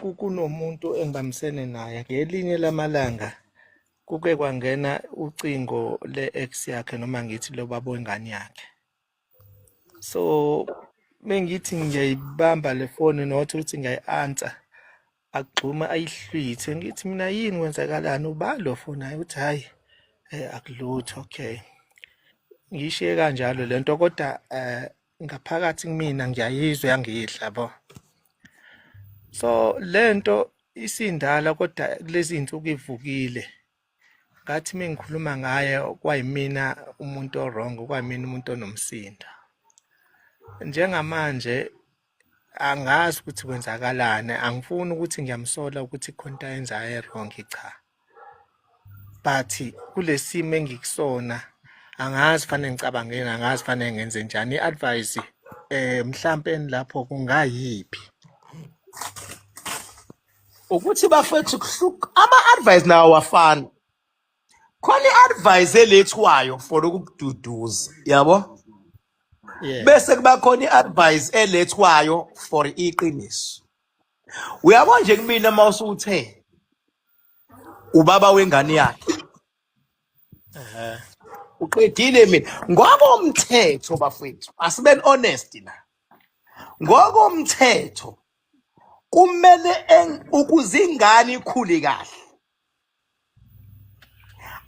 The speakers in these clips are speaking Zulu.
Kunomuntu engibambisene naye ngelinye lamalanga, kuke kwangena ucingo le-ex yakhe, noma ngithi lo baba wengane yakhe. So mengithi ngiyayibamba le foni, not ukuthi ngiyayi-answer, agxuma ayihlwithe. Ngithi mina, "Yini, kwenzakalani? Uba lo fonayo?" Uthi, "Hhayi, akulutho." Okay, ngishiye kanjalo lento, kodwa ngaphakathi kumina ngiyayizwa yangidla yabo. So lento isindala, kodwa kulezi insuku ivukile. Ngathi mengikhuluma ngaye, kwayimina umuntu o-wrong, kwayimina umuntu onomsindo. Njengamanje angazi ukuthi kwenzakalani. Angifuni ukuthi ngiyamsola ukuthi khona into ayenzayo e-wrong, cha, but kulesimo engikusona angazi fanele ngicabangeni, angazi fanele ngenze njani. I-advice mhlampe lapho kungayiphi? Ukuthi bafethu, kuhluka ama-advice nawo awafani. Khona i-advice elethwayo for ukukududuza, yabo, bese kuba khona i-advice elethwayo for iqiniso, uyabo. Nje kumina, uma usuthe ubaba wengane yakhe, uqedile. Mina ngokomthetho, bafethu, asibeni honest la, ngokomthetho kumele ukuze ingane ikhule kahle,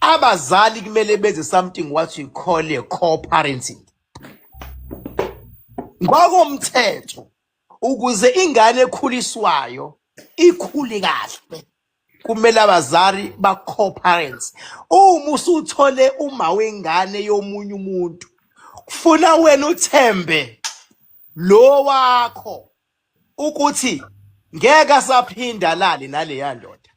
abazali kumele benze something what we call a co-parenting. Ngokomthetho, ukuze ingane ekhuliswayo ikhule kahle, kumele abazali ba-co-parents. Uma usuthole uma wengane yomunye umuntu, kufuna wena uthembe lo wakho ukuthi ngeke asaphinda lali naleya ndoda.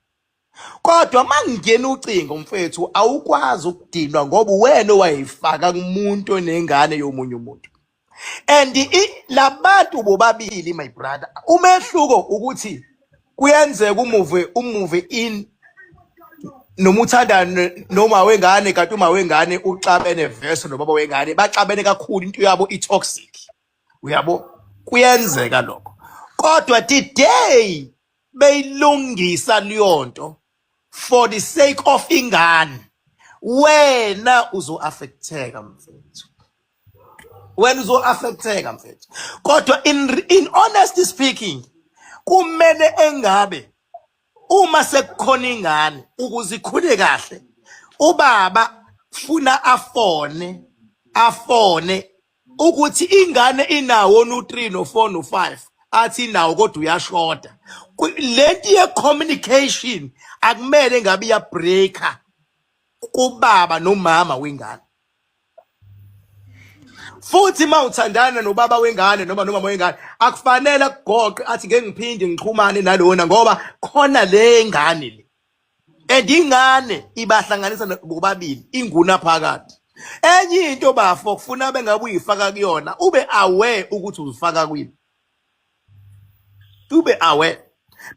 Kodwa mangingena ucingo, mfethu, awukwazi ukudinwa ngoba wena owayifaka kumuntu onengane yomunye umuntu. And labantu bobabili, my brother, umehluko ukuthi kuyenzeka umuve in noma uthanda noma wengane, kanti uma wengane uxabene verse nobaba wengane, baxabene kakhulu, into yabo i-toxic, uyabo. Kuyenzeka lokho, kodwa the day beyilungisa leyonto for the sake of ingane, wena uzo-affecteka, mfethu, wena uzo-affecteka, mfethu. Kodwa in honestly speaking, kumele engabe uma sekukhona ingane, ukuze ikhule kahle, ubaba funa afone ukuthi ingane inawo no 3 no 4 no 5, athi inawo kodwa uyashoda. Lento ye communication akumele ngabe iya breaker kubaba nomama wengane. Futhi uma uthandana nobaba wengane noma nomama wengane, akufanele akugoqe athi ngeke ngiphinde ngixhumane nalona ngoba khona le ngane le, and ingane ibahlanganisa bobabili inguna phakathi. Enye into, bafo, kufuna bengabe uyifaka kuyona, ube aware ukuthi uzifaka kwini, ube aware,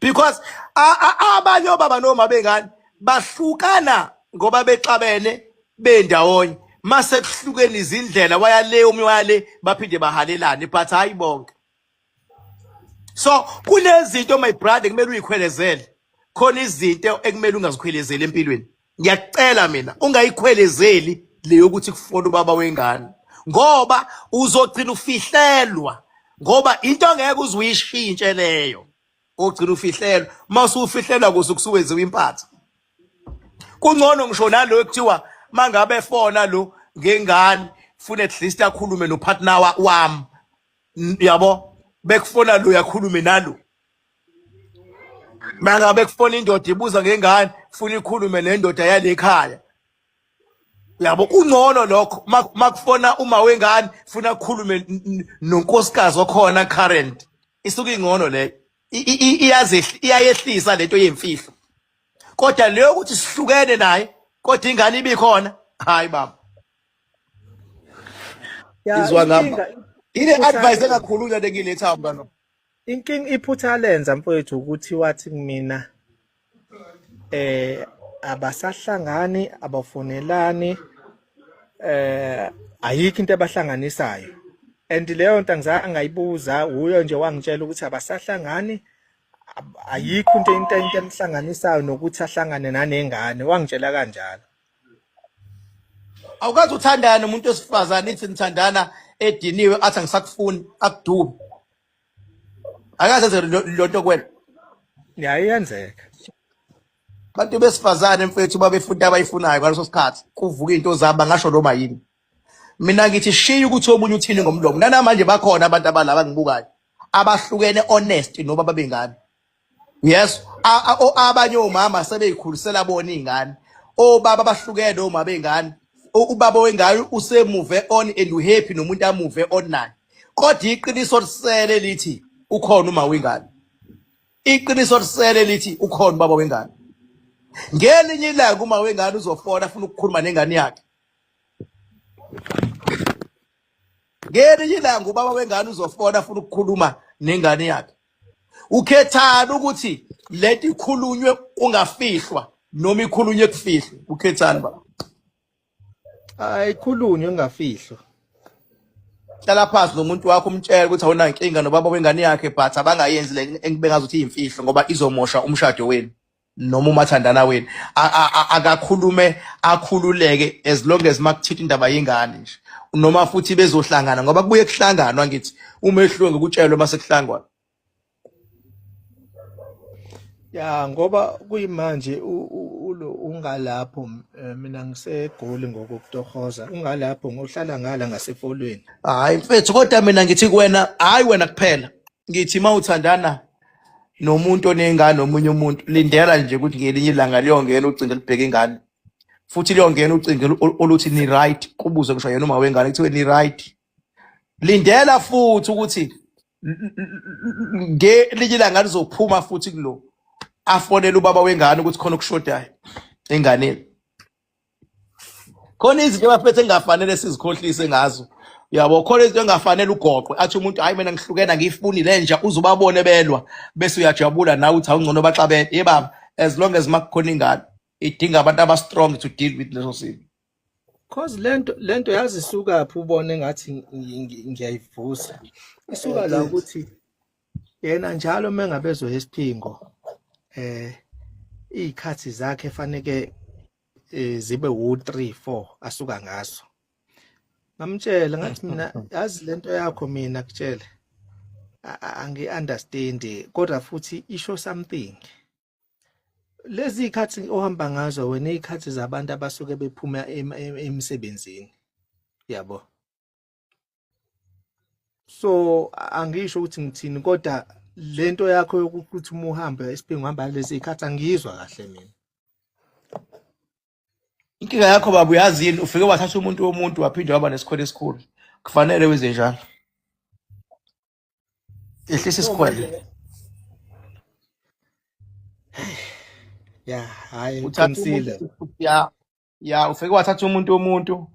because abanye obaba noma bengane bahlukana ngoba bexabene bendawonye, mase kuhlukene izindlela, waya le, omunye waya le, baphinde bahalelane, but hayi bonke. So kunezinto, my brother, kumele uyikhwelezele, khona izinto ekumele ungazikhwelezeli empilweni. Ngiyakucela mina, ungayikhwelezeli leyo ukuthi kufona ubaba wengane, ngoba uzogcina ufihlelwa, ngoba into angeke uze uyishintshe leyo. Ugcina ufihlelwa, mase ufihlelwa kuze kusuwenziwa impatha. Kungcono ngisho nalo ekuthiwa mangabe efona lo ngengane, funa at least akhulume nopartner wami, yabo. Bekufona lo, yakhulume nalo. Mangabe kufona indoda ibuza ngengane, funa ikhulume nendoda yale ekhaya, yabo. Kungcono lokho. Makufona uma wengane, funa akhulume nonkosikazi okhona current, isuke ingcono leyo. Iyayehlisa lento yemfihlo. Kodwa leyo ukuthi sihlukene naye kodwa ingane ibikhona, hayi baba. Ya. Izwa ngami. Inkinga Ile iphutha advice engakhulunywa lengiletha, mntwana. Inkinga, iphutha lenza, mfowethu, ukuthi wathi kumina abasahlangani, abafonelani, ayikho into abahlanganisayo. And leyo nto angizange ngayibuza, uyo nje wangitshela ukuthi abasahlangani. Ayikho into emhlanganisayo nokuthi ahlangane nanengane, wangitshela kanjalo. Awukaze uthandana nomuntu wesifazane ithi nithandana ediniwe athi angisakufuni akudube. Akaze enze lo nto kuwena. Yayiyenzeka. Abantu besifazane mfethu babefuna abayifunayo ngaleso sikhathi kuvuka into zabo bangasho noma yini. Mina ngithi shiya ukuthi omunye uthini ngomlomo. Nanamanje bakhona abantu abalaba ngibukayo abahlukene honest noba babengane. Yes, abanye omama sebeyikhulisela bona izingane. Obaba bahlukene oma bengane. Ubaba wengane usemuve on and uhappy nomuntu amuve on naye. Kodwa iqiniso lisele lithi ukhona uma wengane. Iqiniso lisele lithi ukhona ubaba wengane. Ngelinye ilanga uma wengane uzofona afuna ukukhuluma nengane yakhe. Ngelinye ilanga ubaba wengane uzofona afuna ukukhuluma nengane yakhe. Ukhethani ukuthi lento ikhulunywe ungafihlwa noma ikhulunywe kufihlwe? Ukhethani baba? Ayikhulunywe ungafihlwa. Hlala phansi nomuntu wakho umtshele ukuthi awunankinga nobaba wengane yakhe but abangayenzi le engibengazi ukuthi iyimfihlo ngoba izomosha umshado wenu noma umathandana wenu. Akakhulume akhululeke as long as makuthinta indaba yengane nje noma futhi bezohlangana ngoba kubuye kuhlanganwa ngithi umehluko ngokutshelwa mase kuhlangwana. Ya ngoba kuyimanje ulo ungalapho mina ngiseGoli ngokutohoza ungalapho ngohlala ngala ngasefolweni. Hayi mfethu kodwa mina ngithi kuwena hayi wena kuphela ngithi uma uthandana nomuntu onengane omunye umuntu lindela nje ukuthi ngelinye ilanga liyongena ucingo elibheka ingane futhi liyongena ucingo oluthi ni right kubuze ngisho yena uma wengane kuthiwe ni right lindela futhi ukuthi ngelinye ilanga lizophuma futhi kulo afonele ubaba wengane ukuthi khona okushodayo enganeni. Khona izinto abafethu engafanele sizikhohlise ngazo yabo, khona izinto engafanele ugoqwe athi umuntu hayi mina ngihlukene angiyifuni le nja uze ubabone belwa bese uyajabula nawe uthi awungcono baxabene. Ye baba, as long as makukhona ingane idinga abantu aba-strong to deal with leso simo. Cause lento yazi isukaphi ubone ngathi ngiyayivusa. Isuka la ukuthi yena njalo mengabe ezwe isiphingo izikhathi zakhe faneke zibe u3 4 asuka ngaso. Ngamtshela ngathi mina yazi lento yakho mina kutshele angi understand kodwa futhi isho something. Lezi zikhathi ohamba ngazo wena izikhathi zabantu abasuke bephuma emsebenzini yabo. So angisho ukuthi ngithini kodwa lento yakho yokuthi uma uhamba isiphingo uhamba lezi zikhathi angiyizwa kahle mina. Inkinga yakho baba uyazi yini, ufike wathatha umuntu womuntu waphinde waba nesikhwele esikhulu. Kufanele wenze njalo. Ehlisa isikhwele. Ya hayi uqinisile. Ya ya ufike wathatha umuntu womuntu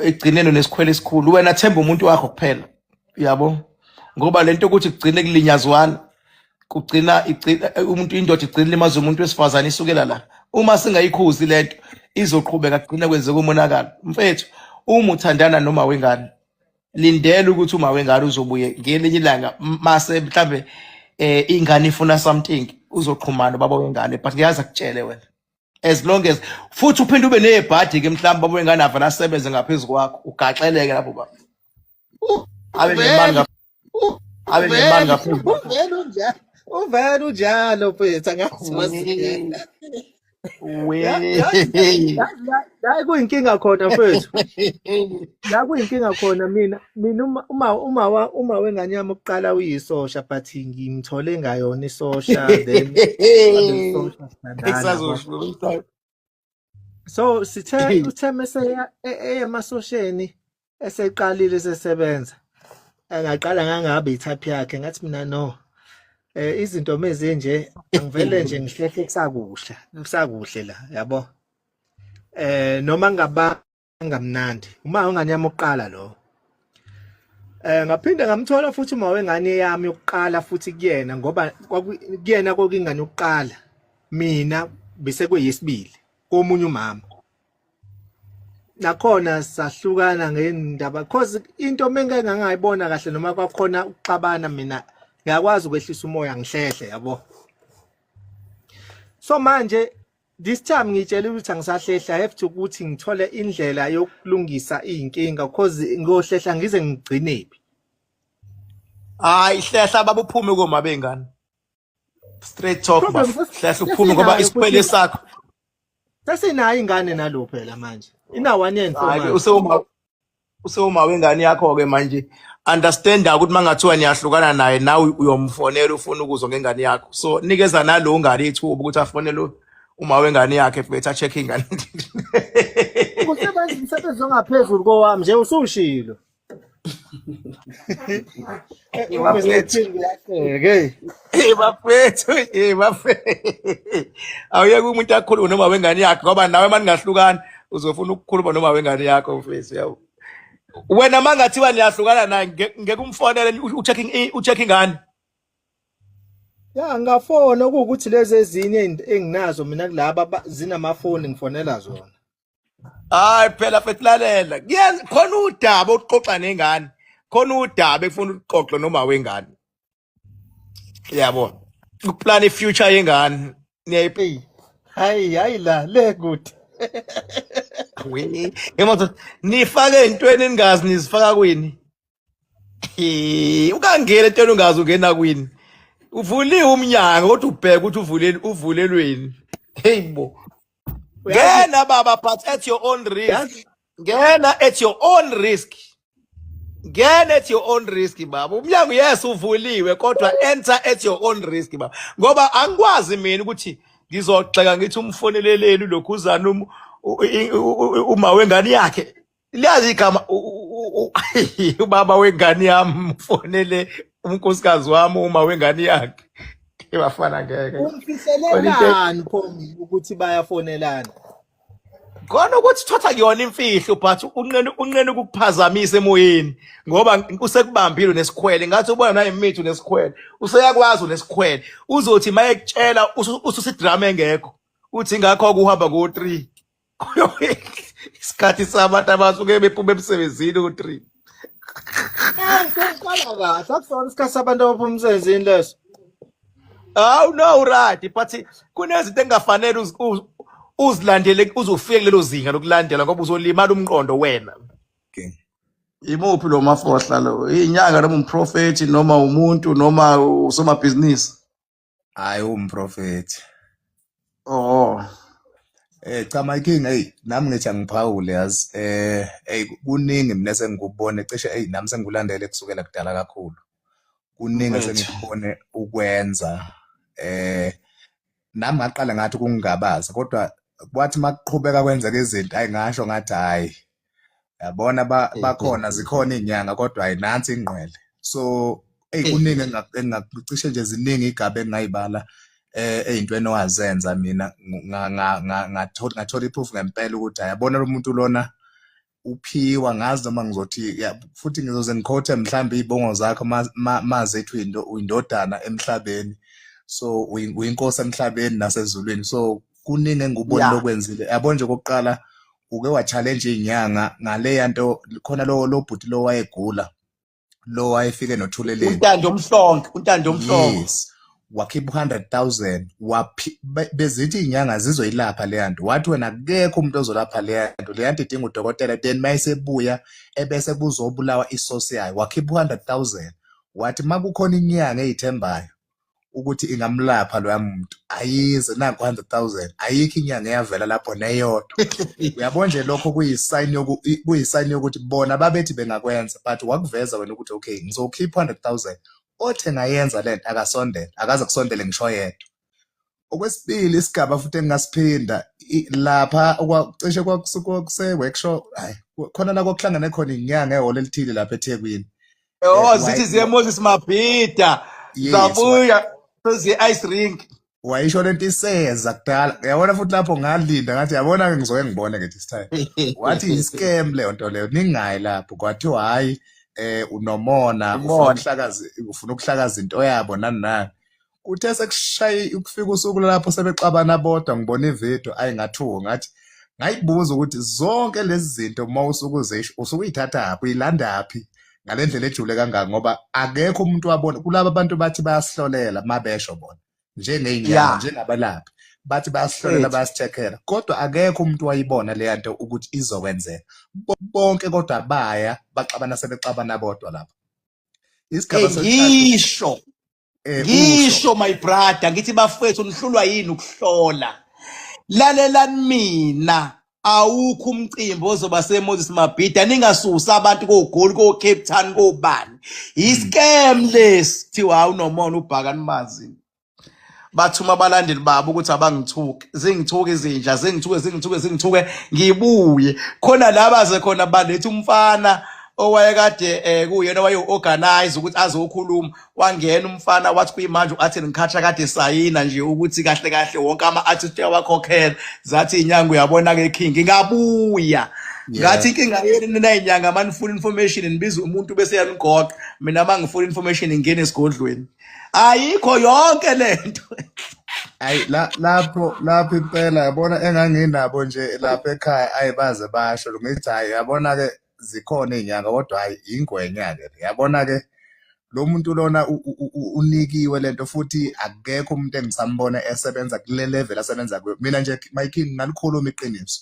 egcineni unesikhwele esikhulu. Wena themba umuntu wakho kuphela. Yabo? Ngoba lento ukuthi kugcine kulinyazwana kugcina igcina umuntu indoda igcina limaza umuntu wesifazane isukela la. Uma singayikhuzi lento izoqhubeka kugcina kwenzeka umonakalo. Mfethu uma uthandana noma wengane lindela ukuthi uma wengane uzobuye ngelinye ilanga mase mhlambe ingane ifuna something uzoxhumana ubaba wengane but ngiyazi akutshele wena as long as futhi uphinde ube nebhadi ke mhlawumbe baba wengane avele asebenze ngaphezulu kwakho ugaxeleke lapho baba abe nemali abe nemali ngaphezulu kwakho. Uvele unjalo, uvele unjalo mfethu angazi wazi. We. La kuyinkinga khona mfethu. La kuyinkinga khona mina mina uma wengane yami ukuqala uyisosha but ngimthole ngayona isosha then isosha sithandana. So sithe uthe mese eyemasosheni eseqalile sesebenza engaqala ngangabe itype yakhe ngathi mina no izinto mezinje angivele nje ngihlehle kusakuhle kusakuhle la yabo noma ngabanga mnandi uma ungane yami oqala lo ngaphinde ngamthola futhi uma wengane yami yokuqala futhi kuyena ngoba kuyena kokingane yokuqala mina bese kuyisibili komunye umama nakhona sahlukana ngendaba cause into mengeke ngangayibona kahle noma kwakhona ukuxabana mina Ngiyakwazi ukwehlisa umoya ngihlehle yabo. So manje this time ngitshela ukuthi angisahlehla, I have to ukuthi ngithole indlela yokulungisa izinkinga because ngiyohlehla ngize ngigcinephi. Hayi, hlehla baba, uphume koma bengane. Straight talk. Problem Bafo, hlehla uphume ngoba sesinayo isikhwele futhi sakho. Sesinayo ingane nalo phela manje. Ina 1 year and 4 Hayi, months. Usewuma wengane yakho ke manje. Understand ukuthi mangathiwa niyahlukana naye, nawe uyomfonela ufuna ukuzwa ngengane yakho. So nikeza nalo ngane ithuba ukuthi afonele uma wengane yakhe, mfethu, a-check ingane. Kusebenza umsebenzi ongaphezulu kowami nje usushilo. Bafethu. Hey. Hey bafethu, hey bafethu. Awuyeke umuntu akhulume noma wengane yakhe ngoba nawe maningahlukana uzofuna ukukhuluma noma wengane yakho, mfethu, yabo. Wena mangathiwa niyahlukana naye, ngeke umfonele u-check ingane? Ya, ngafona ukuthi lezi ezinye enginazo mina kulaba zinamafoni, ngifonela zona. Hayi phela mfethu, lalela. Kuyenza khona udaba okuxoxa nengane. Khona udaba ekufuna ukuxoxa noma wengane. Yabo. Ukuplan ifuture yengane. Niyayiphi? Hey. Hayi hayi, la le kude. We. Yebo, nifake entweni engazi nizifaka kwini. Eh, ukangena entweni ungazi ungena kwini. Uvuliwe umnyango kodwa ubheka ukuthi uvuleni, uvulelweni. Hey bo. Uyazi Ngena baba, but at your own risk. Yazi Ngena at your own risk. Ngena at your own risk, baba. Umnyango, yes, uvuliwe, kodwa enter at your own risk, baba. Ngoba angikwazi mina ukuthi ngizogxeka ngithi umfoneleleni lokhuzana uma wengane yakhe. Liyazi igama ubaba wengane yami ufonele unkosikazi wami, uma wengane yakhe. Bafana, ngeke. Khona into Umfihlelelani pho ukuthi bayafonelana? Khona ukuthi thatha kuyona imfihlo, but unqene ukukuphazamisa emoyeni ngoba usekubambile nesikhwele, ngathi ubona naye imithi unesikhwele, useyakwazi unesikhwele, uzothi mayekutshela ususidrama engekho, uthi ngakho kuhamba ngo-3, isikhathi sabantu abasuke bephuma emsebenzini u-3. Eh, sengiqala kahle, akusona isikhathi sabantu abaphuma emsebenzini leso. Awu no, right, but kunezinto engafanele uzilandele uzofika kulelo zinga lokulandela ngoba uzolimala umqondo wena. Okay. Imuphi lo mafohla lo? Inyanga noma umprofeti noma umuntu noma usomabhizinisi? Hayi, umprofeti. Oh. Cha my king, hey, nami ngithi angiphawule, yazi. Hey, kuningi mina sengikubone cishe, hey, nami sengikulandele kusukela kudala kakhulu. Kuningi Mfethu. esengikubone ukwenza. Nami ngaqala ngathi kungingabaza, kodwa kwathi makuqhubeka kwenzeka izinto, ayi, ngasho ngathi hayi. Yabona, bakhona, zikhona izinyanga, kodwa ayinansi ingqwele. So hey, kuningi engakucishe nje, ziningi igaba engayibala eyintweni owazenza. Mina ngathola iproof ngempela ukuthi ayabona lo muntu lona uphiwa, ngazi noma ngizothi ya, futhi ngizoze ngikhothe mhlawumbe izibongo zakho mazethu into uyindodana emhlabeni, so uyinkosi emhlabeni nasezulwini. So kuningi engikubonile okwenzile, yabo nje. Okokuqala, uke wa-challenge izinyanga ngaleya nto khona, lo bhuti lo wayegula, lo wayefike noThuleleni. Untando Mhlongo, uNtando Mhlongo. Yes, wakhipha u-100,000, bezithi inyanga zizoyilapha leya nto, wathi wena akekho umuntu ozolapha leya nto, leya nto idinga udokotela, then mayisebuya ebese kuzobulawa isource yayo. Wakhipha u-100,000, wathi makukhona inyanga eyithembayo ukuthi ingamlapha loya muntu, ayize, nanku 100,000. Ayikho inyanga eyavela lapho neyodwa, uyabo nje. Lokho kuyisayini yokuthi bona babethi bengakwenza, but wakuveza wena ukuthi okay, ngizokhipha 100,000, othe ngayenza lento akasondele, akaze kusondele ngisho yedwa. Okwesibili isigaba futhi engingasiphinda lapha cishe kwakuse-workshop, hayi, khona la kwakuhlangene khona inyanga ehholo elithile lapha eThekwini. Oh, zithi ziye Moses Mabhida. Zabuya seziye ice rink. Wayisho lento iseza kudala, yabona, futhi lapho ngalinda ngathi yabona-ke, ngizoke ngibone ke this time. Wathi i-scam leyo nto leyo, ningayi lapho. Kwathiwa hhayi, unomona, ufuna Umona. ukuhlakaza, ufuna ukuhlakaza into yabo, nani nani. Kuthe sekushaye ukufika usuku lapho sebexabana bodwa, ngibona ividiyo, ayi, ngathuka, ngathi ngayibuza ukuthi zonke lezi zinto uma usuke uzisho usuke uyithathaphi, uyilandaphi? Ngalendlela ejule kangaka ngoba akekho umuntu wabona kulaba bantu bathi bayasihlolela mabesho bona njengey'nyanga njengabalaphi bathi bayasihlolela Mfethu. Bayasitshekela kodwa akekho umuntu wayibona leya nto ukuthi izokwenzeka bonke kodwa baya baxabana sebexabana bodwa lapha isigaba Hey sesithathu. Ngisho Usho. Ngisho my brother, ngithi bafethu nihlulwa yini ukuhlola? Lalelani mina, awukho umcimbi ozoba seMoses Mabhida ningasusa abantu koGoli, ko-Cape Town, kobani. I-scam lesi, kuthiwa hawu unomona ubhaka nimazi. Bathuma abalandeli babo ukuthi abangithuke, zingithuke izinja, zingithuke, zingithuke, zingithuke, ngibuye khona la baze khona baletha umfana owayekade kuyena waye-organize ukuthi azokhuluma. Wangena umfana wathi kuyimanje u-athi ngikhatsha kade sayina nje ukuthi kahle kahle wonke ama-artist uyawakhokhela. Zathi inyanga uyabona-ke king ngingabuya ngathi inkinga yenu nina inyanga manifuna information nibiza umuntu bese yanigoqa, mina mangifuna information ngingena esigodlweni, ayikho yonke lento. Ayi la lapho impela yabona enganginabo nje lapha ekhaya ayi baze basho ngithi hayi yabona ke zikhona izinyanga kodwa hayi ingwenya ke yabona ke lo muntu lona unikiwe lento futhi akekho umuntu engisambona esebenza kule level asebenza kuyo. Mina nje my king ngalikhuluma iqiniso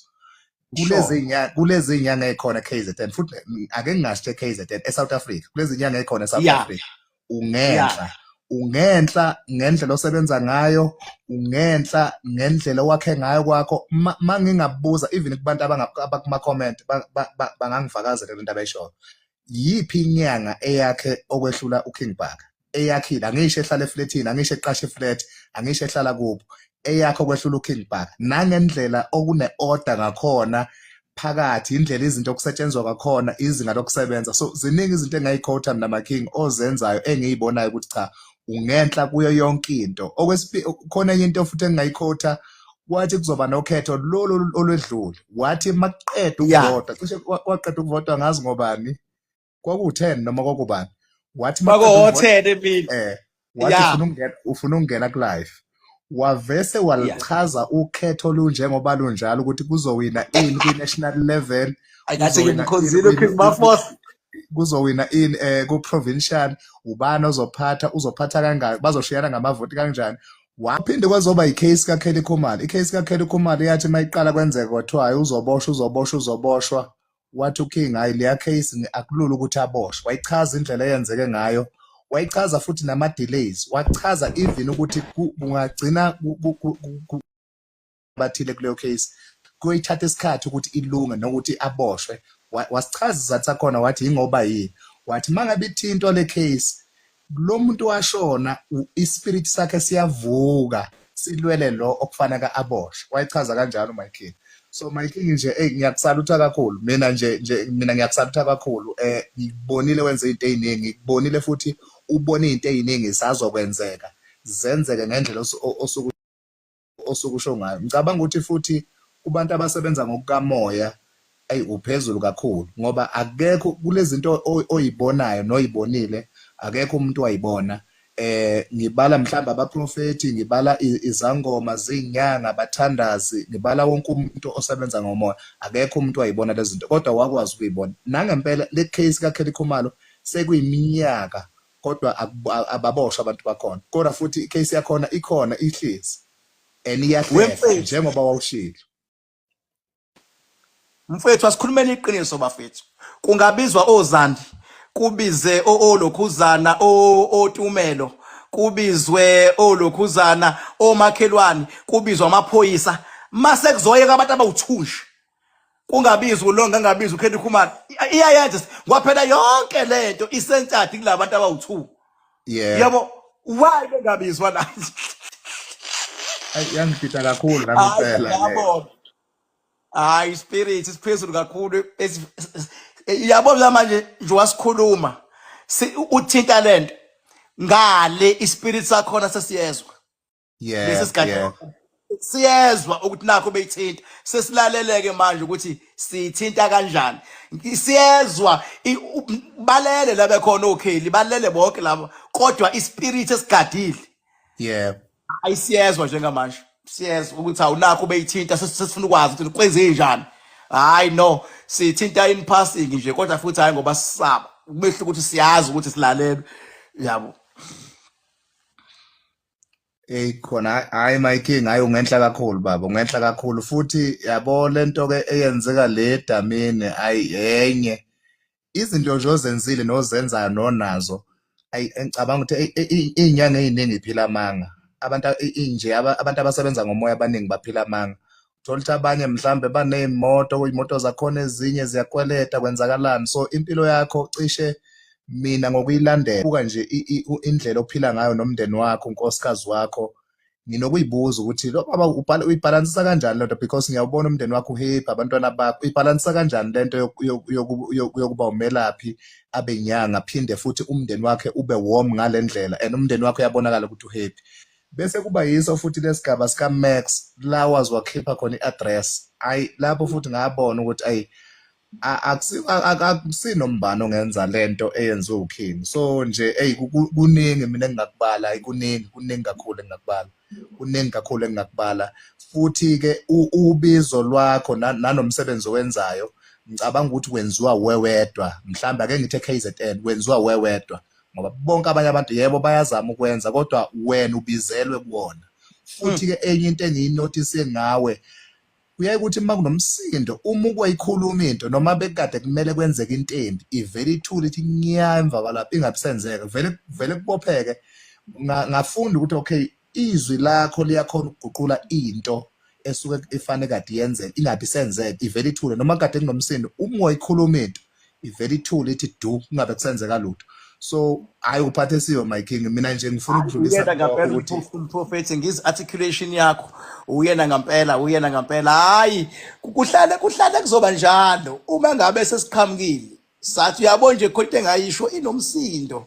kulezi inyanga kulezi inyanga ekhona KZN futhi ake ngingasho KZN, eSouth Africa, kulezi inyanga ekhona eSouth Africa ungenhla ungenhla ngendlela osebenza ngayo, ungenhla ngendlela owakhe ngayo kwakho. Mangingabuza even kubantu abakuma comment bangangifakazela lento abayishoyo, yiphi inyanga eyakhe okwehlula uKing Bhaka eyakhile? Angisho ehlala efletini, angisho eqasha iflat, angisho ehlala kubo, eyakho okwehlula uKing Bhaka nangendlela okune order ngakhona phakathi, indlela izinto okusetshenzwa ngakhona, izinga lokusebenza. So ziningi izinto engayikhotha mina ma-king ozenzayo engiyibonayo ukuthi cha ungenhla kuyo yonke into. Okwesibili khona enye into futhi engingayikhotha, wathi kuzoba nokhetho lolu olwedlule, wathi makuqeda ukuvota, cishe kwaqeda ukuvotwa ngazi ngobani, kwaku-10 noma kwakubani, wathi maqeda ukuvota Kwako-10 emini. Wathi ufuna ukungena ku-live, wavese walichaza ukhetho lunjengoba lunjalo ukuthi kuzowina ini kwi-national level, Ayikathi kuzowina ini ngimkhonzile uKing Mafosa. Kuzowina ini ku-provincial, ubani ozophatha, uzophatha kangaki, bazoshiyana ngamavoti kanjani. Waphinde kwazoba i-case kaKelly Khumalo. I-case kaKelly Khumalo yathi mayiqala kwenzeka kwathiwa hayi uzoboshwa, uzoboshwa, uzoboshwa. Wathi uKing hayi leya case akulula ukuthi aboshwe. Wayichaza indlela eyenzeke ngayo, wayichaza futhi nama-delays, wachaza even ukuthi kungagcina bathile kuleyo case kuyoyithatha isikhathi ukuthi ilunge nokuthi aboshwe. Wasichaza isizathu sakhona, wathi ingoba yini, wathi mangabe ithintwa le case lo muntu washona ispirit sakhe siyavuka silwele lo okufanele aboshwe. Wayichaza kanjalo my king. So my king nje hey ngiyakusalutha kakhulu mina nje mina ngiyakusalutha kakhulu. Ngikubonile wenze izinto eziningi, ngikubonile futhi ubone izinto eziningi zazokwenzeka zenzeke ngendlela osuku osukusho ngayo. Ngicabanga ukuthi futhi kubantu abasebenza ngokukamoya ayi uphezulu kakhulu ngoba akekho kulezi zinto oyibonayo noyibonile, akekho umuntu wayibona. Ngibala mhlawumbe abaprofeti, ngibala izangoma, zinyanga, abathandazi, ngibala wonke umuntu osebenza ngomoya, akekho umuntu wayibona lezi zinto kodwa wakwazi ukuyibona. Nangempela le case kaKelly Khumalo sekuyiminyaka kodwa ababoshwa abantu bakhona, kodwa futhi icase yakhona ikhona ihlezi and iyahlehla Wemfethu. Njengoba wawushilo. Mfethu, asikhulumeni iqiniso bafethu. Kungabizwa ozandi, kubize olokhuzana otumelo, kubizwe olokhuzana omakhelwane, kubizwa amaphoyisa, mase kuzoyeka abantu abawu2 nje. Kungabizwa ulonga, ngabizwa uKelly Khumalo. Iyayenza ngoba phela yonke lento isentsadi kulabantu abawu2. Yabo, why bengabizwa la? Ayi yangidida kakhulu nami Hayi impela le. Ngiyabona. Hayi spirit siphezulu kakhulu yabo manje nje wasikhuluma uthinta lento ngale ispirit sakhona sesiyezwa lesi sigaba siyezwa ukuthi nakho beyithinta, sesilaleleke manje ukuthi sithinta kanjani. Siyezwa balele la bekhona oKelly, balele bonke laba, kodwa ispirit esigadile ayisiyezwa njengamanje, siyezwa ukuthi awunakho beyithinta, sesifuna ukwazi ukuthi kwenze njani. Hayi no, sithinta in passing nje kodwa futhi hayi ngoba sisaba. Umehluko ukuthi siyazi ukuthi silalelwe, yabo. Ey khona, hayi my king, hayi ungenhla kakhulu baba, ungenhla kakhulu futhi. Yabo, lento ke eyenzeka le edamini, hayi enye izinto nje ozenzile nozenzayo nonazo. Ayi, ngicabanga ukuthi iy'nyanga ey'ningi iphila amanga. Abantu nje abantu abasebenza ngomoya abaningi baphila amanga. Uthola ukuthi abanye mhlambe baney'moto, iy'moto zakhona ezinye ziyakweleta, kwenzakalani. So impilo yakho cishe mina ngokuyilandela, buka nje indlela ophila ngayo nomndeni wakho, unkosikazi wakho, nginokuyibuza ukuthi lo baba uyibhalansisa kanjani lento, because ngiyawubona umndeni wakho uhappy, abantwana bakho. Uyibhalansisa kanjani lento yokuba umelaphi, abe inyanga, phinde futhi umndeni wakhe ube warm ngale ndlela, and umndeni wakhe uyabonakala ukuthi uhappy? Bese kuba yiso futhi lesigaba sika Max la wazi wakhipha khona i-address. Ayi, lapho futhi ngabona ukuthi ayi, akusinombani ongenza lento eyenziwe uKing. So nje ey, kuningi mina engingakubala. Ayi, kuningi, kuningi kakhulu engingakubala, kuningi kakhulu engingakubala. Futhi ke ubizo lwakho nanomsebenzi owenzayo, ngicabanga ukuthi wenziwa wewedwa, mhlawumbe ake ngithi KZN wenziwa wewedwa, ngoba bonke abanye abantu yebo bayazama ukwenza, kodwa wena ubizelwe kuwona. Futhi ke enye into engiyinotice ngawe, kuyaye ukuthi uma kunomsindo, uma ukwayikhuluma into noma bekade kumele kwenzeke into embi, ivele ithule, ithi nya emva kwalapho, ingabi senzeka, vele vele kubopheke. Ngafunda ukuthi okay, izwi lakho liyakhona ukuguqula into esuke ifane kade yenzeke ingabi senzeka, ivele ithule. Noma kade kunomsindo, uma wayikhuluma into, ivele ithule, ithi du, kungabe kusenzeka lutho. So hayi, uphathesiwe my king. Mina nje ngifuna ukudlulisa Uyena kulokho ngampela ukuthi umprofethi, ngizi articulation yakho, uyena ngampela, uyena ngampela. Hayi, kuhlale kuhlale kuzoba njalo. Uma ngabe sesiqhamukile sathi uyabo nje, khona into engayisho inomsindo,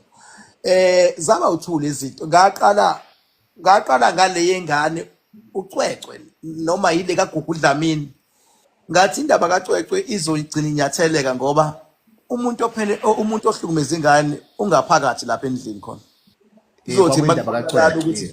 zaba uthule izinto. Ngaqala ngale yengane uCwecwe, noma yile kaGugu Dlamini. Ngathi indaba kaCwecwe izoyigcina inyatheleka, ngoba umuntu ophele, umuntu ohlukumeza ingane ungaphakathi lapha endlini khona. Kuzothi kwakuyindaba makubonakala kaCwecwe. ukuthi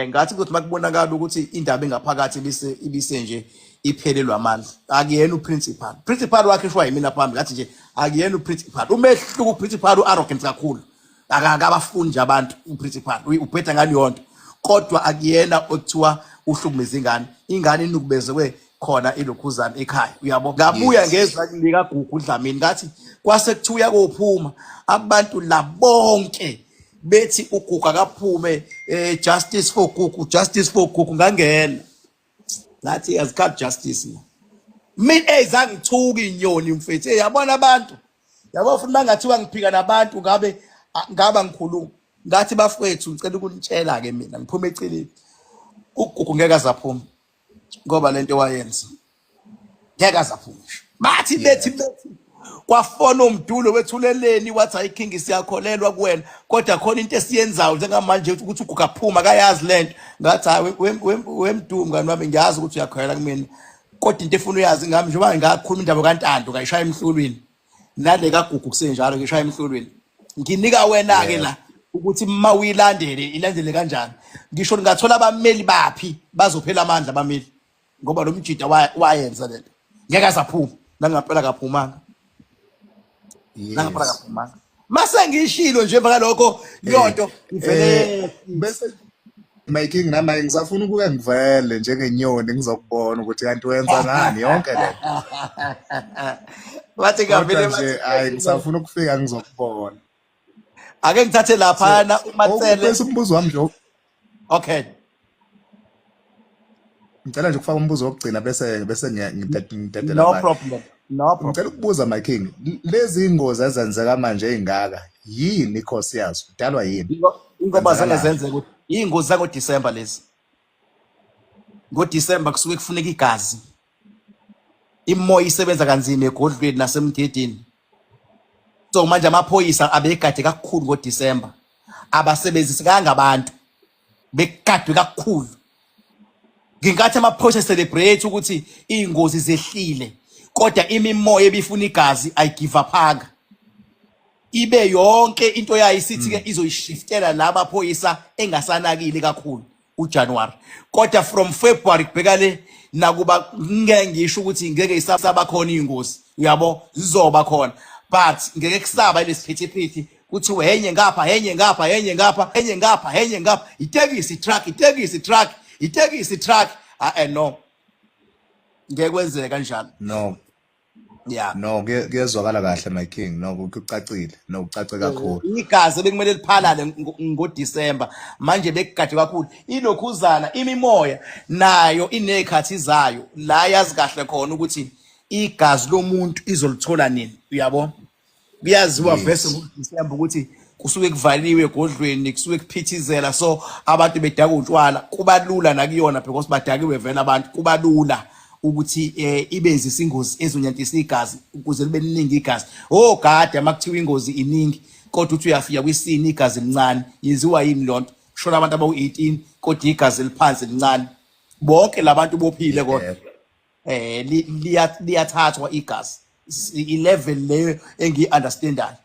ngathi kuzothi makubonakala ukuthi indaba engaphakathi ibise nje iphelelwa amandla, akuyena uprincipal. Principal wakhe shwa yimina phambi. Ngathi nje akuyena uprincipal. Umehluko, uprincipal uarrogant kakhulu, akakabafundi nje abantu. Uprincipal ubheda ngaleyo nto, kodwa akuyena okuthiwa uhlukumeza ingane. Ingane inukubezekwe khona ilokhuzana ekhaya, uyabo. Ngabuya ngezwa kulika Gugu Dlamini, ngathi kwase kuthiwa uyakophuma, abantu la bonke bethi uGugu akaphume, justice for Gugu, justice for Gugu. Ngangena ngathi azikhathi justice la mina. Ey, zangithuka inyoni mfethu. Hey, yabona abantu, yabo, futhi mangathiwa ngiphika nabantu, ngabe ngaba ngikhuluma. Ngathi bafowethu, ngicela ukunitshela ke, mina ngiphuma eceleni, uGugu ngeke azaphuma, ngoba lento wayenza ngeke azaphuma ngisho. Bathi bethi kwafona umdulo wethuleleni, wathi hayi king, siyakholelwa kuwena, kodwa khona into esiyenzayo njengamanje ukuthi uGugu aphuma, akayazi lento. Ngathi hayi, wemdumo mngani wami, ngiyazi ukuthi uyakholelwa kumina, kodwa into efuna uyazi ngami, njengoba ngakhuluma indaba kaNtando ngayishaya emhlulwini, nale kaGugu kusenjalo ngishaya emhlulwini, nginika wena ke la ukuthi uma uyilandele, ilandele kanjani. Ngisho ngingathola abameli baphi, bazophela amandla abameli, ngoba lo mjida wayenza lento, ngeke azaphuma. Nangampela kaphumanga, nangampela kaphumanga. Mase ngishilo nje emva kalokho, leyo nto ivele. Bese my king, nami ngisafuna ukuke ngivele njengenyoni, ngizokubona ukuthi kanti wenza ngani yonke lento. Bathi Kodwa ngavele nje bathi hayi, ngisafuna ukufika ngizokubona. Ake ngithathe So laphana uMatsele. Bese umbuzo wami nje Okay. Ngicela nje ukufaka umbuzo wokugcina, bese ngidedela No abanye. problem, no Ngicela problem. ukubuza my king, lezi ingozi ezenzeka manje ey'ngaka, yini i-cause yazo? Idalwa yini? Ingoba zange Kwenzakalani? zenzeke ukuthi iy'ngozi zangoDisemba lezi. NgoDisemba kusuke kufuneka igazi, imoya isebenza kanzima egodlweni nasemgedini. So manje amaphoyisa abegade kakhulu ngoDisemba, abasebenzisekanga abantu, begadwe kakhulu. Ngenkathi amaphoyisa celebrate ukuthi iy'ngozi zehlile, kodwa imimoya ebifuna igazi ayigive uphanga, ibe yonke into yayo isithi-ke izoyishiftela la maphoyisa engasanakile kakhulu uJanuary. Kodwa from February kubheka le, nakuba ngeke ngisho ukuthi ngeke isaba khona iy'ngozi, uyabo, zizoba khona. But ngeke kusaba lesiphithiphithi kuthiwe henye ngapha, henye ngapha, henye ngapha, henye ngapha, henye ngapha, itekisi truck, itekisi truck, itekisi truck. Ah eh no, ngeke kwenzeke kanjalo. No. Yeah. No, kuyezwakala kahle my king. No, kucacile. No, kucace kakhulu. Igazi bekumele liphalale ngoDisemba, manje bekugade kakhulu ilokhuzana. Imimoya nayo inezikhathi zayo la yazi kahle khona ukuthi igazi lomuntu izolithola nini, uyabo? Kuyaziwa vese ngoDisemba ukuthi kusuke kuvaliwe egodlweni, kusuke kuphithizela, so abantu bedaka utshwala, kuba lula nakuyona because badakiwe vele abantu, kuba lula ukuthi ibenzise ingozi ezonyantisa igazi ukuze libe liningi igazi. Oh gade uma kuthiwa ingozi iningi kodwa uthi uyafika kwisini igazi lincane, yenziwa yini lonto? Kushona abantu abawu-18 kodwa igazi liphansi lincane, bonke labantu bophile kodwa. Liyathathwa igazi, i-level leyo engiyi-understandayo,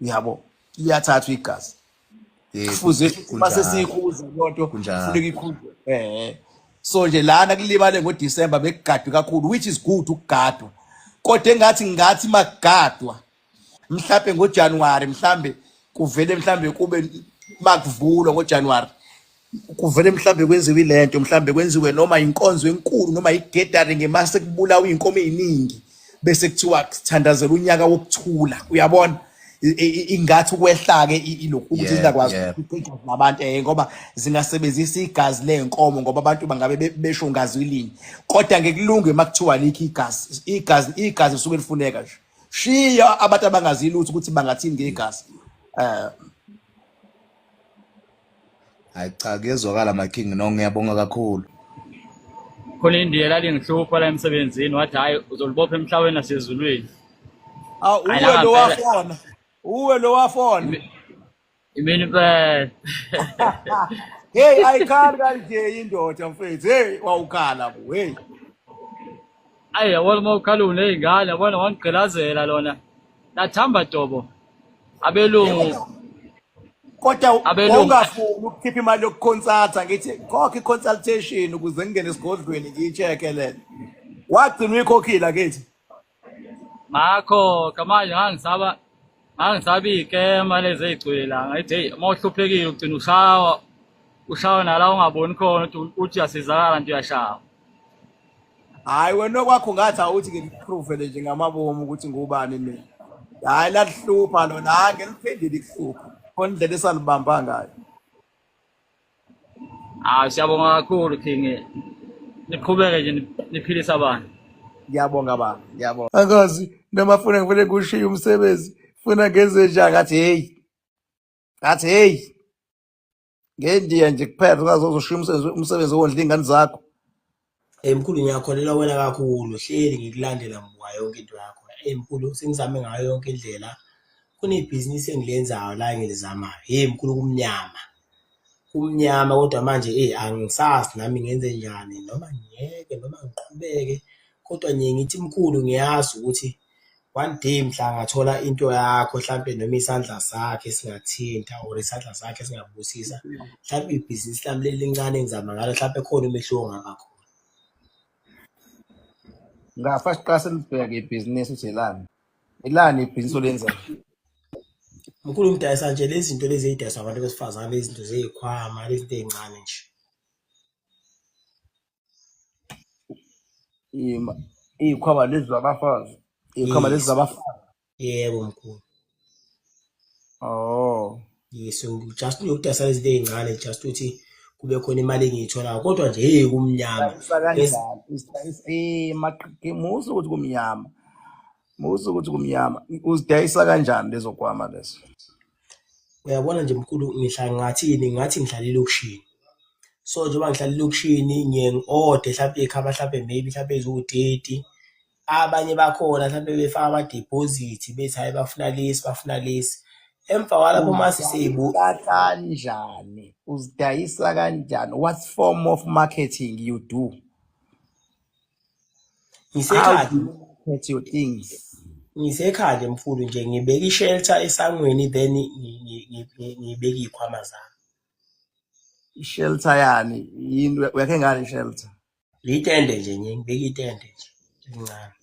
uyabo, liyathathwa igazi. Kufuze mase siyikhuza lonto, kufuneka ikhuzwe. So nje lana kulibale ngoDisemba bekugadwe kakhulu, which is good ukugadwa, kodwa engathi ngathi makugadwa mhlambe ngoJanuary, mhlambe kuvele, mhlambe kube makuvulwa ngoJanuary, kuvele mhlambe kwenziwe ilento, mhlambe kwenziwe noma inkonzo enkulu noma i-gathering, mase kubulawa iy'nkomo ey'ningi, bese kuthiwa sithandazela unyaka wokuthula, uyabona? Ingathi ukwehla-ke ilokhu ukuthi zingakwazi ukuchitha igazi labantu, ngoba zingasebenzisa igazi ley'nkomo, ngoba abantu bangabe besho ngazwi linye, kodwa ngekulunge uma kuthiwa likho igazi, igazi, igazi lisuke lifuneka nje. Shiya abantu abangazi lutho ukuthi bangathini ngegazi. Hayi cha, kuyezwakala my king. No, ngiyabonga kakhulu. Khona indiya lalingihlupha la emsebenzini, wathi hhayi, uzolibopha emhlabeni nasezulwini. Awu, Hhayi, uwe la lo ngampela. wafona, uwe lo wafona. Imini impela. Hey, ayikhali kanje indoda mfethu. Hey, wawukhala bo. Hey. Ayi, yabona uma ukhala uney'ngane, yabona, wangigqilazela lona, lathamba dobo abelungu. Kodwa Abelungu. wawungafuni ukukhipha imali yokuconsulta, ngithi khokha i-consultation ukuze ngingene esigodlweni ngiyi-check-e lena. Wagcina uyikhokhile akithi? Ngakho manje ngangisaba iy'kema lezi ey'gcwele la, ngathi heyi, uma uhluphekile ugcina ushawa, ushawa nala ungaboni khona ukuthi uyasizakala nto, uyashawa. Hayi wena, okwakho ngathi awuthi ngikuprove nje ngamabomu ukuthi ngubani mina. Hayi, lalihlupha lona, hayi ngeliphindile ikuhlupha. Khona indlela esalibamba ngayo. Hayi, siyabonga kakhulu King, niqhubeke nje niphilise abantu. Ngiyabonga baba, ngiyabonga. Angazi noma funa ngivele kushiye umsebenzi, funa ngenze njani, ngathi hey. Ngathi hey. Ngendiya nje kuphela ungazozoshiya umsebenzi wondla iy'ngane zakho. Hey mkhulu, ngiyakholelwa wena kakhulu, hleli ngikulandela, ngibuka yonke into yakho. Hey mkhulu, sengizame ngayo yonke indlela, kunebhizinisi engilenzayo la engilizamayo. Hey mkhulu, kumnyama, kumnyama, kodwa manje hey angisazi nami ngenze njani, noma ngiyeke noma ngiqhubeke, kodwa ngiye ngithi mkhulu, ngiyazi ukuthi one day mhla ngathola into yakho hlampe, noma isandla sakhe singathinta or isandla sakhe singabusisa hlampe ibhizinisi lami leli lincane engizama ngalo, hlampe khona umehluko ongaba khona. Ngafa siqase silibheke ibhizinisi ukuthi elani. Ilani ibhizinisi olenzayo? Mkhulu, ngidayisa nje lezi zinto lezi ey'dayiswa abantu besifazane, lezi zinto zey'khwama, lezi zinto ey'ncane nje. Iy'khwama lezi zabafazi. Iy'khwama lezi Yes. zabafazi. Yebo mkhulu. Oh. Yes, just ngiyokudayisa lezi zinto ey'ncane, just ukuthi kube khona imali engiyitholayo, kodwa nje hey kumnyama. Udayisa kanjani? Uzidayisa musa ukuthi kumnyama. Musa ukuthi kumnyama. Uzidayisa kanjani lezo kwama lezo? Uyabona nje mkhulu, ngihlala ngathini, ngathi ngihlala elokishini. So njengoba ngihlala elokishini, ngiye ngi-ode hlampe iy'khaba, hlampe maybe hlampe eziwu-30, abanye bakhona hlampe befaka ama-deposit bethi hhayi, bafuna lesi, bafuna lesi, emva kwalapho mase seyibu Uzidayisa kanjani? Uzidayisa kanjani? What form of marketing you do? How Ngisekhaya. Do you market your things? Ngisekhaya nje mkhulu, nje ngibeka i-shelter esangweni, then ngibeke iy'khwama zami. I-shelter yani? Yini, uyakhe ngani i-shelter? Itende nje, ngiye ngibeke itende nje elincane.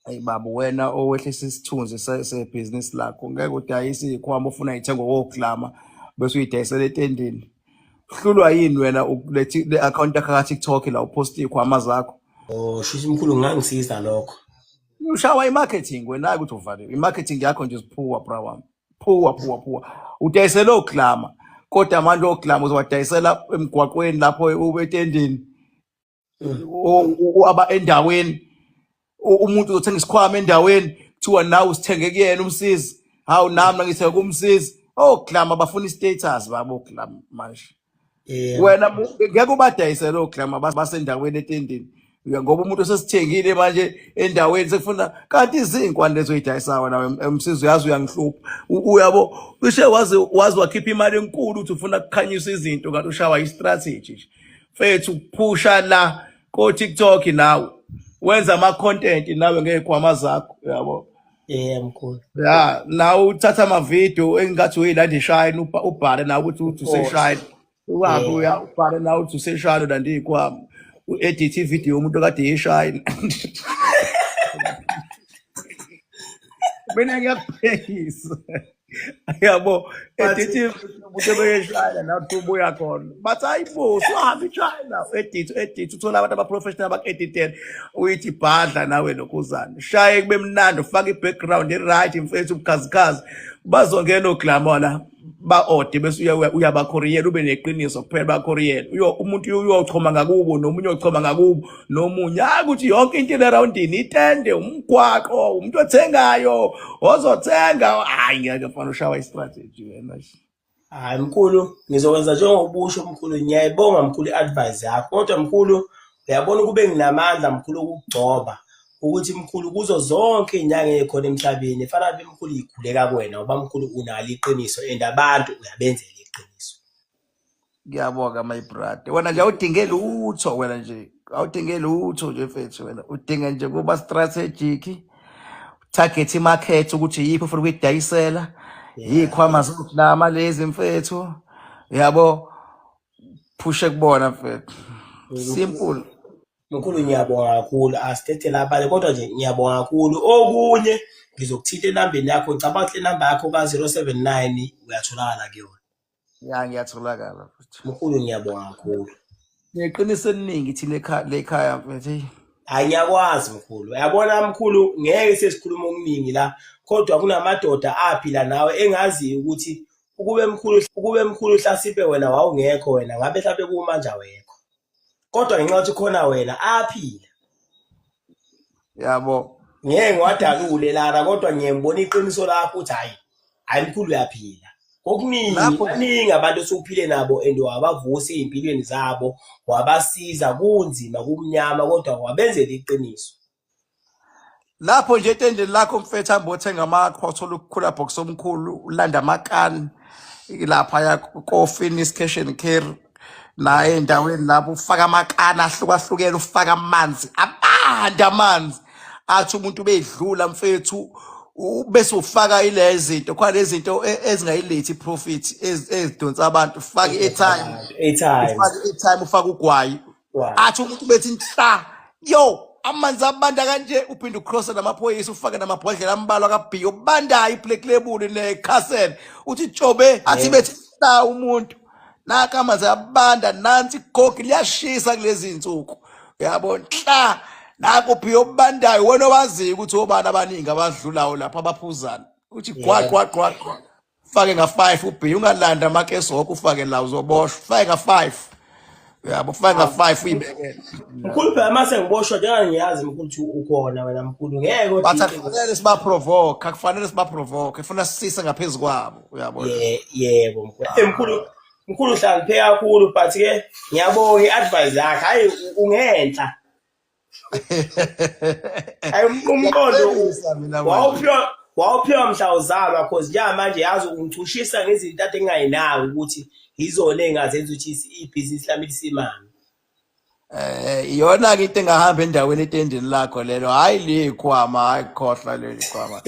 Hey baba, wena owehlisa isithunzi sebhizinisi lakho, ngeke udayise iy'khwama ofuna y'thengwe koklama bese uyidayisela etendeni. Uhlulwa yini wena ukuletha le account yakho ka-TikTok la uphosta iy'khwama zakho? Oh, shuthi mkhulu ngangisiza lokho. Ushawa i-marketing wena, hayi ukuthi uvaliwe. I-marketing yakho nje isiphuwa bra wami. Phuwa phuwa phuwa. Udayisela oklama. Kodwa manje oklama uzowadayisela emgwaqweni lapho etendeni. Aba endaweni umuntu uzothenga isikhwama endaweni kuthiwa nawe usithenge kuyena umsizi, hawu nami ngithenga kumsizi. Oklama bafuna i-status babo oklama manje. Wena ngeke ubadayisele oklama basendaweni etendeni ngoba umuntu osesithengile manje endaweni sekufuna kanti izinkwa lezo oyidayisayo wena umsizi, uyazi uyangihlupha. Uyabo cishe waze waze wakhipha imali enkulu ukuthi ufuna ukukhanyisa izinto, kanti ushawa i-strategy nje mfethu. Ukuphusha la ko TikTok nawe wenza ama content nawe ngey'khwama zakho, uyabo. Yeah mkhulu. Ya, nawe uthatha ama-video engathi uyilanda ishayini, ubhale nawe ukuthi uthi useshayini, uhambe uya ubhale nawe uthi useshayini, ulanda iy'khwama, u-edit ividiyo yomuntu okade eyishayini. Mina ngiyakubhekisa, yabo, edit umuntu ebeyeshayina nathi ubuya khona bathi hayi bo, usuhambe ichina, edit edit, uthola abantu abaprofessional baku-editele, uyithi bhadla nawe lokhuzana, shaye kube mnandi, ufake i-background i-right mfethu, ubukhazikhazi, bazongena oglamo la ba-ode, bese uyabakhoriyela, ube neqiniso kuphela, bakhoriyela uyo umuntu uyochoma ngakubo nomunye uyochoma ngakubo nomunye, hayi ukuthi yonke into erawundini, itende, umgwaqo, umuntu othengayo ozothenga, hayi ngeke mfana, ushawa i-strategy wena. Hayi mkhulu, ngizokwenza njengobusho mkhulu, ngiyayibonga mkhulu i-advice yakho. Kodwa mkhulu, uyabona ukube nginamandla mkhulu okugcoba ukuthi mkhulu kuzo zonke iy'nyanga ey'khona emhlabeni efana be mkhulu ikhuleka kuwena ngoba mkhulu unalo iqiniso and abantu uyabenzela iqiniso. Ngiyabonga my brother. Wena nje awudinge lutho, wena nje awudinge lutho nje mfethu, wena udinga nje kuba strategic, target imarket ukuthi yiphi ufuna ukuyidayisela, yikhwama zokulama lezi mfethu, yabo, phushe kubona mfethu, simple. Mkhulu ngiyabonga kakhulu, asithethe labanye kodwa nje ngiyabonga kakhulu. Okunye ngizokuthinta enambeni yakho, ngicabanga ukuthi le namba yakho ka-079 uyatholakala kuyona. Ya, ngiyatholakala futhi. Mkhulu ngiyabonga kakhulu. Neqiniso eliningi thina ekhaya lekhaya mfethu, hey. Hayi ngiyakwazi mkhulu. Uyabona mkhulu ngeke sesikhuluma okuningi la kodwa kunamadoda aphila nawe engaziyo ukuthi ukube mkhulu hlasipe wena wawungekho wena ngabe mhlawumbe kumanje awekho. Kodwa ngenxa yokuthi khona wena aphila. Yabo. Ngeke ngiwadalule lana kodwa ngiye ngibona iqiniso lakho ukuthi hayi hayi mkhulu uyaphila. Kokuningi Lapho baningi abantu osuphile nabo and wabavusa ey'mpilweni zabo, wabasiza kunzima kumnyama kodwa wabenzela iqiniso. Lapho nje etendeni lakho mfethu, hamba othenga amaqhwa, uthola ukukhula box omkhulu, ulanda amakani lapha ya koFinis Cash and Carry naye endaweni lapho, ufaka amakani ahlukahlukene, ufaka amanzi abanda, amanzi athi umuntu bedlula mfethu, bese ufaka ile zinto khona, lezi zinto ezingayilethi profit, ezidonsa abantu, ufaka i-airtime. Airtime. Ufaka i-airtime, ufaka ugwayi. Athi umuntu bethi nhla, yo, amanzi abanda kanje, uphinde ucrosse namaphoyisa, ufake namabhodlela ambalwa kabhiya obandayo, i-Black Label ne-Castle, uthi tshobe, athi bethi hla umuntu, naka amanzi abanda, nansi igogi liyashisa kulezi insuku, uyabo, nhla naku bhiya obandayo, wena owaziyo ukuthi obani abaningi abadlulayo lapha abaphuzana, uthi gwa gwa gwa gwa, fake nga-5 ubhiya, ungalanda amakesi wonke ufake la, uzoboshwa, fake nga-5, uyabo, fake nga-5 uyibekele. Mkhulu phela mase ngiboshwa njengoba ngiyazi mkhulu ukuthi ukhona wena mkhulu ngeke kodwa Bathi akufanele sibaprovoke, akufanele sibaprovoke, funa sisise ngaphezu kwabo, uyabona. Yebo mkhulu. Mkhulu mkhulu uhlakaniphe kakhulu but ke ngiyabonga i-advice yakhe, hayi ungenhla. Hayi umqondo Ngiyakucebisa mina manje. Wawuphiwa mhla uzalwa, cause njengamanje yazi ungichushisa ngezinto ade ngingayinaki ukuthi yizona ey'ngazenza ukuthi ibhizinisi lami lisimame. Iyona ke into engahamba endaweni etendeni lakho lelo, hayi likhwama, hayi khohlwa leli khwama.